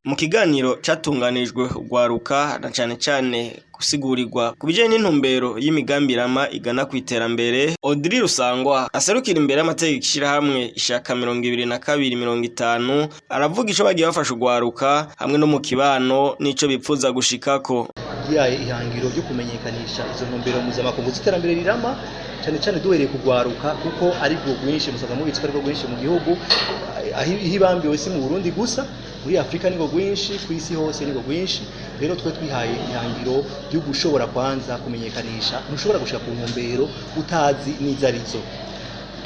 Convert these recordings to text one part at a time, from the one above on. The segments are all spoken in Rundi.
Mu kiganiro catunganijwe urwaruka, na cane cane gusigurirwa ku bijanye n'intumbero y'imigambi irama igana kw'iterambere, Audrey Rusangwa aserukira imbere y'amategeko ishirahamwe Ishaka 22 50 aravuga ico bagiye bafasha urwaruka hamwe no mu kibano n'ico bipfuza gushikako. Ryihaye ihangiro ryo kumenyekanisha izo ntumbero mpuzamakungu z'iterambere rirama, cyane cyane duhereye kugwaruka, kuko ari bwo rwinshi. Musaga mubitsi ko ari bwo rwinshi mu gihugu aho ibambiwe, si mu Burundi gusa, muri Afrika niko rwinshi, ku isi hose niko rwinshi. Rero twe twihaye ihangiro ryo gushobora kwanza kumenyekanisha. Ntushobora gushika ku ntumbero utazi n'izo arizo.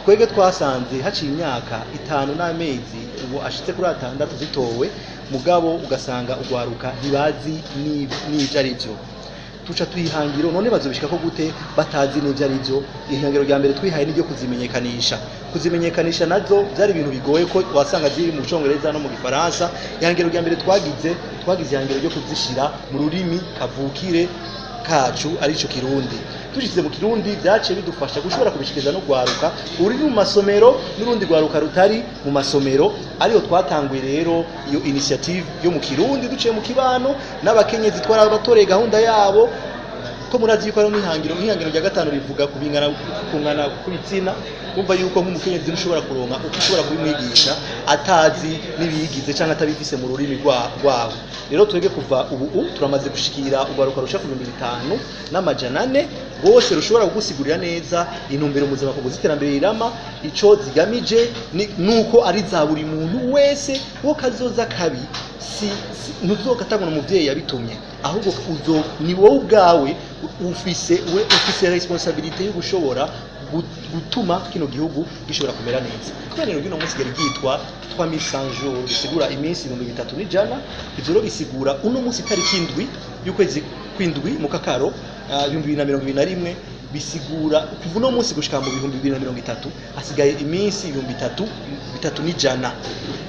Twebwe twasanze haciye imyaka 5 n'amezi ubu ashitse kuri 6 zitowe, mugabo ugasanga ugwaruka ntibazi n'ivyo ari byo. Tuca twihangiro, none bazobishika ko gute batazi n'ivyo ari byo? Ihangiro rya mbere twihaye n'iryo kuzimenyekanisha. Kuzimenyekanisha nazo byari ibintu bigoye, ko wasanga ziri mu Congereza no mu Gifaransa. Ihangiro rya mbere twagize ihangiro ryo kuzishira mu rurimi kavukire kacu, arico Kirundi. Tushize mu Kirundi byaciye bidufasha gushobora kubishikiriza no gwaruka uri mu masomero n'urundi gwaruka rutari mu masomero. Ariyo twatanguye rero iyo initiative yo mu Kirundi, duciye mu kibano n'abakenyezi, twarabatoreye gahunda yabo, ko murazi yuko hariho n'ihangiro, nk'ihangiro rya gatanu rivuga kubingana, kungana kw'ibitsina. Umva yuko nk'umukenyezi ntushobora kuronka uko ushobora kubimwigisha atazi n'ibiyigize cyangwa atabifise mu rurimi rwabo. Rero twebwe kuva ubu turamaze gushikira urwaruka rusha ku 5400 rwose, rushobora kugusigurira neza intumbero mpuzamakungu z'iterambere rirama, ico zigamije, nuko ari za buri muntu wese. Wo kazoza kabi si ntuzogatangwa n'umuvyeyi yabitumye, ahubwo uzo ni wowe ubwawe ufise, we ufise responsabilité yo gushobora gutuma kino gihugu gishobora kumera neza. Ikiganiro ry'uno munsi ryari ryitwa 3100 jours, bisigura iminsi 3100. Ivyo rero bisigura uno munsi itariki 7 y'ukwezi kw'indwi mu kakaro 2021, bisigura kuva uno munsi gushika mu 2030 hasigaye iminsi ibihumbi bitatu bitatu n'ijana.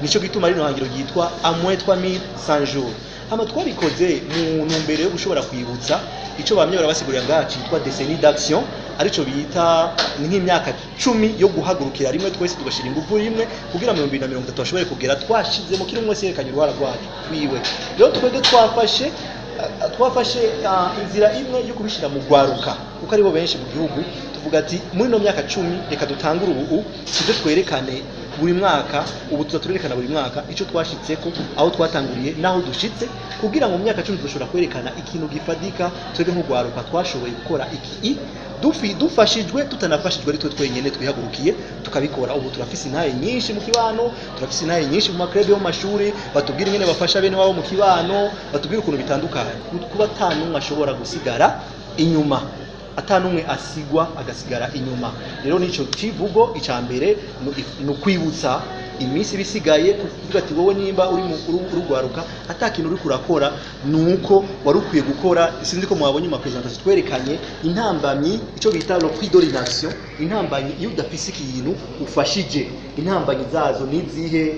Nico gituma rino hangiro ryitwa à moins 3100 jours. Hama twabikoze mu ntumbero yo gushobora kwibutsa ico bamye barabasigurira ngaha citwa décennie d'action, arico bita ni nk'imyaka 10 yo guhagurukira rimwe twese, tugashira ingufu rimwe kugira mu 2030 bashobore kugera twashizemo kiri umwe wese yerekanye uruhara rwacu wiwe. Rero twebwe twafashe inzira imwe yo kubishira mu gwaruka, kuko aribo benshi mu gihugu. Tuvuga ati muri no myaka 10 reka dutangure ubu, tuze twerekane buri mwaka. Ubu tuza turerekana buri mwaka ico twashitseko, aho twatanguriye n'aho dushitse, kugira ngo mu myaka 10 dushobora kwerekana ikintu gifadika twebwe nk'ugwaruka twashoboye gukora iki dufashijwe, tutanafashijwe, ari twe twenyene twihagurukiye tukabikora. Ubu turafise intahe nyinshi mu kibano, turafise intahe nyinshi mu ma clubs yo mu mashuri, batubwira ingene bafasha bene wabo mu kibano, batubwira ukuntu bitandukanye, kuba ata n'umwe ashobora gusigara inyuma, ata n'umwe asigwa agasigara inyuma. Rero nico kivugo ica mbere ni ukwibutsa iminsi ibisigaye, kuvuga ati wowe nimba uri urugwaruka ata kintu uri kurakora, nuko wari ukwiye gukora. Sinzi ko mwabonye mu presentation twerekanye intambamyi, ico bita le prix de l'inaction, intambamyi iyo udafise ikintu ufashije, intambamyi zazo nizihe?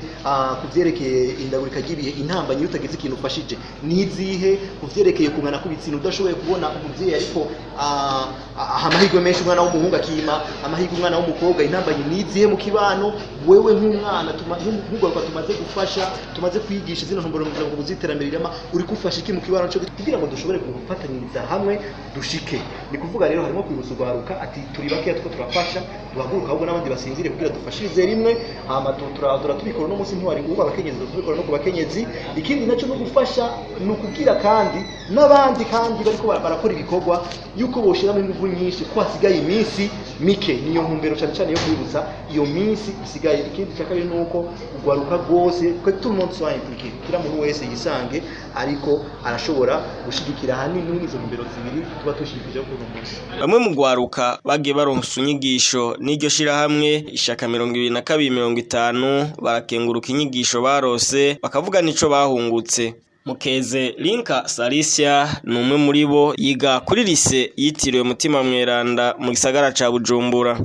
Kuvyerekeye indagurika ry'ibihe, intambamyi iyo utagize ikintu ufashije nizihe? Kuvyerekeye kungana kw'ibitsina, udashoboye kubona umuvyeyi ariko aha amahirwe menshi umwana w'umuhungu, akima amahirwe umwana w'umukobwa, intambamyi nizihe mu kibano? Wewe nk'umwana nk'urwaruka tumaze gufasha, tumaze kwigisha zino ntumbero mu z'iterambere rirama, uri gufasha iki mu kibano cyo kugira ngo dushobore gufatanyiriza hamwe dushike? Ni kuvuga rero harimo kwibutsa urwaruka ati turi bakeya tuko turafasha, duhaguruka ahubwo n'abandi basinzire kugira dufashirize rimwe. Hama turatubikora uno munsi ntiwari uba abakenyezi, tubikora no ku bakenyezi. Ikindi nacyo no gufasha, ni ukubwira kandi n'abandi kandi bariko barakora ibikorwa yuko boshiramo ingufu nyinshi, ko hasigaye iminsi mike. Niyo ntumbero cyane cyane yo kwibutsa iyo minsi isigaye. Ikindi cya kabiri ni uko urwaruka rwose, que tout le monde soit impliqué, kila muntu wese yisange ariko arashobora gushigikira. Ahanini izo ntumbero zibiri tuba dushimikije kuri uno munsi. Bamwe mu gwaruka bagiye baronsa inyigisho n'iryo shirahamwe Ishaka 2250 barakenguruka inyigisho barose, bakavuga n'ico bahungutse. Mukeze Linka Salisia ni umwe muri bo, yiga kuri lycée yitiriwe Mutima Mweranda mu gisagara ca Bujumbura.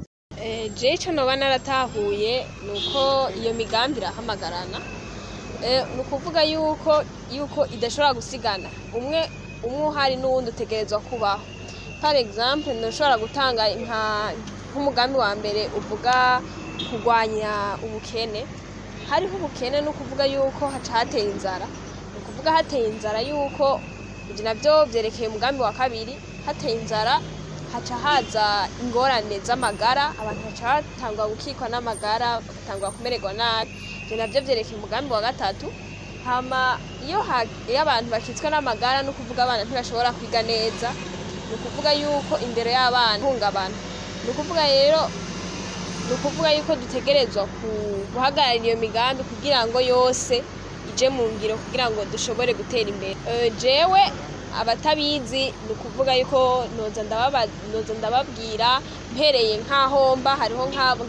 Je ico noba naratahuye ni uko iyo migambi irahamagarana. Ni ukuvuga yuko idashobora gusigana umwe umwe uhari n'uwundi utegerezwa kubaho. Par exemple, ndashobora gutanga nk'umugambi wa mbere uvuga kurwanya ubukene. Hariho ubukene, ni ukuvuga yuko haca hateye inzara, ni ukuvuga yuko haca haba Ukuvuga hateye inzara yuko ibyo nabyo byerekeye umugambi wa kabiri, hateye inzara haca haza ingorane z'amagara, abantu baca batangwa gukikwa n'amagara, bagatangwa kumererwa nabi. Ibyo nabyo byerekeye umugambi wa gatatu. Hama iyo abantu bakitswe n'amagara, ni ukuvuga abana ntibashobora kwiga neza, ni ukuvuga yuko indero y'abana ihungabana. Ni ukuvuga rero, ni ukuvuga yuko dutegerezwa guhagararira iyo migambi kugira ngo yose ije mu ngiro, kugira ngo dushobore gutera imbere. Jewe abatabizi, ni ukuvuga yuko noza ndababwira mpereye nk'aho mba, hariho nk'abo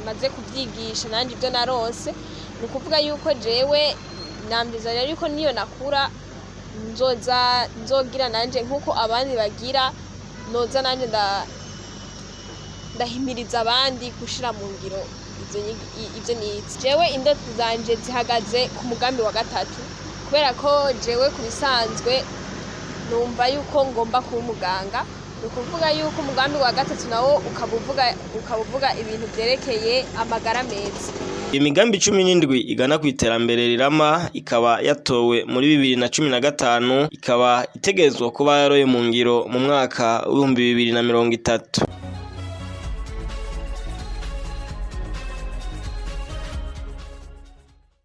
maze kubyigisha nanjye ibyo naronse. Ni ukuvuga yuko jewe nambiza rero yuko niyo nakura nzoza nzogira nanje nk'uko abandi bagira, noza nanje ndahimiriza abandi gushira mu ngiro ivyo nize. Jewe indoto zanje zihagaze ku mugambi wa gatatu, kubera ko jewe ku bisanzwe numva yuko ngomba kuba umuganga. Ni ukuvuga yuko umugambi wa gatatu nawo ukaba uvuga ibintu vyerekeye amagara meza. Imigambi 17 igana ku iterambere rirama ikaba yatowe muri 2015, ikaba itegerezwa kuba yaroye mu ngiro mu mwaka w'2030.